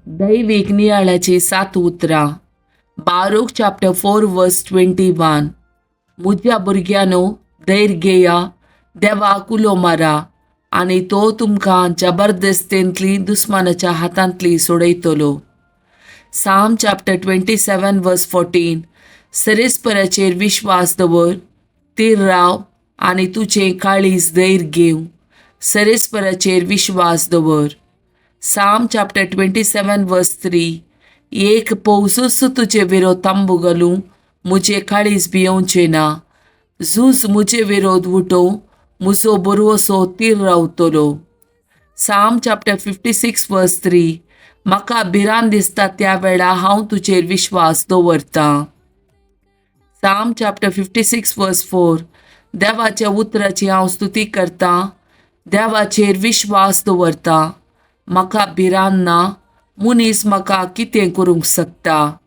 दैवीक नियाळाची सात उतरां. Baruch chapter 4 verse 21. म्हज्या भुरग्यांनो, धैर्य घेया, देवाक उलो मारा आनी तो तुमकां जबरदस्तेंतली दुस्मानाच्या हातांतली सोडयतलो. Psalm chapter 27 verse 14. सरेस्पराचेर विश्वास दवर, थीर राव आनी तुजें काळीज धैर्य घेवं. सरेस्पराचेर विश्वास दवर. Psalm chapter 27 verse 3. एक पौसूच तुजे विरोध तांबू घालूं, म्हजें काळीज भियोवचें ना. झूज म्हजे विरोध उठोवं, म्हजो बरवसो थीर रावतलो. Psalm chapter 56 verse 3. म्हाका भिरांत दिसता त्या वेळा हांव तुजेर विश्वास दवरतां. Psalm chapter 56 verse 4. देवाच्या उतराची हांव स्तुती करतां, देवाचेर विश्वास दवरतां. म्हाका भिरांत ना, मनीस म्हाका कितें करूंक शकता?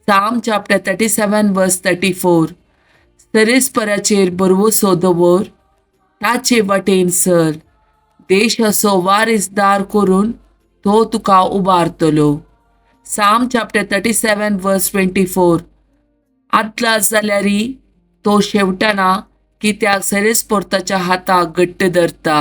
Psalm chapter 37 verse 34. सरेस्पराचेर भरवसो दवर, ताचे वाटेन सर. देशाचो वारीसदार करून तो तुका उबारतलो. Psalm chapter 37 verse 24. आदलास जाल्यारय तो शेवटना, कित्याक सरेस्पोर्ताच्या हाताक घट्ट धरता.